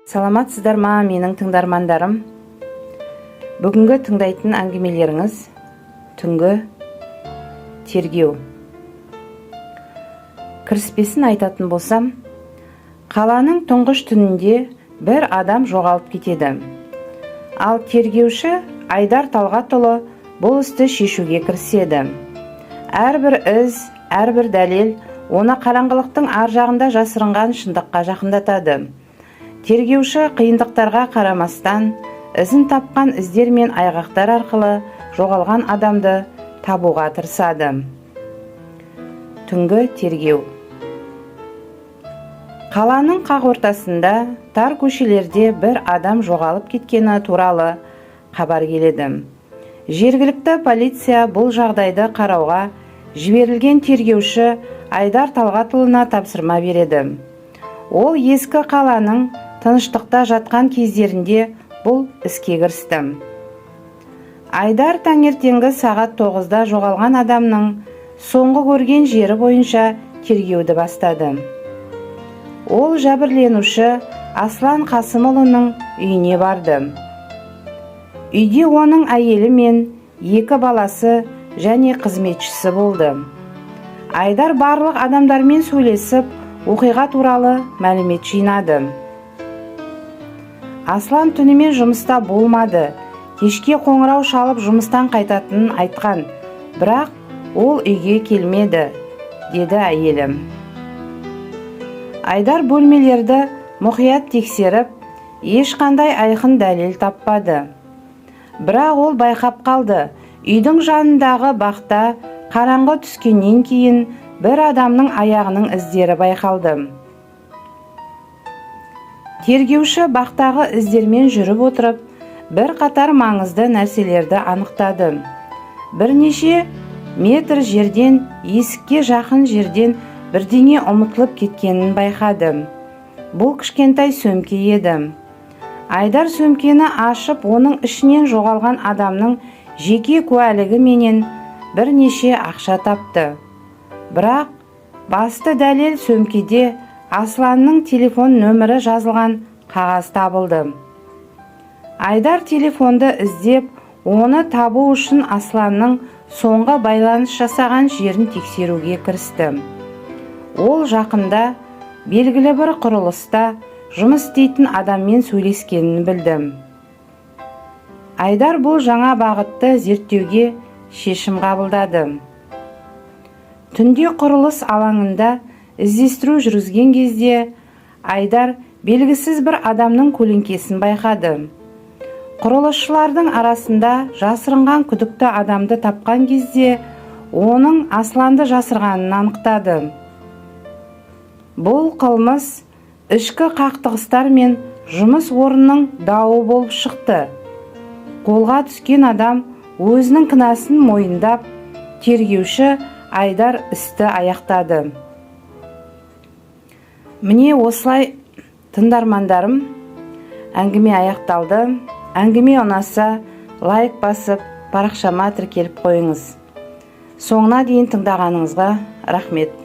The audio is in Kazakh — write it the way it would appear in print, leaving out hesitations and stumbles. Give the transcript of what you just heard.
Саламатсыздар ма, менің тыңдармандарым! Бүгінгі тыңдайтын әңгімелеріңіз: «Түнгі тергеу». Кіріспесін айтатын болсам, қаланың тұңғыш түнінде бір адам жоғалып кетеді. Ал тергеуші Айдар Талғатұлы бұл істі шешуге кіріседі. Әрбір із, әрбір дәлел оны қараңғылықтың ар жағында жасырынған шындыққа жақындатады. Тергеуші қиындықтарға қарамастан, ізін тапқан іздер мен айғақтар арқылы жоғалған адамды табуға тырысады. «Түнгі тергеу». Қаланың қақ ортасында, тар көшелерде бір адам жоғалып кеткені туралы хабар келеді. Жергілікті полиция бұл жағдайды қарауға жіберілген тергеуші Айдар Талғатұлына тапсырма береді. Ол ескі қаланың тыныштықта жатқан кездерінде бұл іске кірісті. Айдар таңертеңгі сағат 9-да жоғалған адамның соңғы көрген жері бойынша тергеуді бастады. Ол жәбірленуші Аслан Қасымұлының үйіне барды. Үйде оның әйелі мен екі баласы және қызметшісі болды. Айдар барлық адамдармен сөйлесіп, оқиға туралы мәлімет жинады. Аслан түнімен жұмыста болмады. Кешке қоңырау шалып, жұмыстан қайтатынын айтқан, бірақ ол үйге келмеді, деді әйелі. Айдар бөлмелерді мұқият тексеріп, ешқандай айқын дәлел таппады. Бірақ ол байқап қалды: үйдің жанындағы бақта қараңғы түскеннен кейін бір адамның аяғының іздері байқалды. Тергеуші бақтағы іздермен жүріп отырып, бірқатар маңызды нәрселерді анықтады. Бірнеше метр жерден, есікке жақын жерден бірдеңе ұмытылып кеткенін байқады. Бұл кішкентай сөмке еді. Айдар сөмкені ашып, оның ішінен жоғалған адамның жеке куәлігі менен бірнеше ақша тапты. Бірақ басты дәлел: сөмкеде Асланның телефон нөмірі жазылған қағаз табылды. Айдар телефонды іздеп, оны табу үшін Асланның соңғы байланыс жасаған жерін тексеруге кірісті. Ол жақында белгілі бір құрылыста жұмыс істейтін адаммен сөйлескенін білді. Айдар бұл жаңа бағытты зерттеуге шешім қабылдады. Түнде құрылыс алаңында іздестіру жүргізген кезде Айдар белгісіз бір адамның көлеңкесін байқады. Құрылысшылардың арасында жасырынған күдікті адамды тапқан кезде, оның Асланды жасырғанын анықтады. Бұл қылмыс ішкі қақтығыстар мен жұмыс орнының дауы болып шықты. Қолға түскен адам өзінің кінәсін мойындап, тергеуші Айдар істі аяқтады. Міне, осылай, тыңдармандарым, әңгіме аяқталды. Әңгіме ұнаса, лайк басып, парақшама тіркеліп қойыңыз. Соңына дейін тыңдағаныңызға рахмет.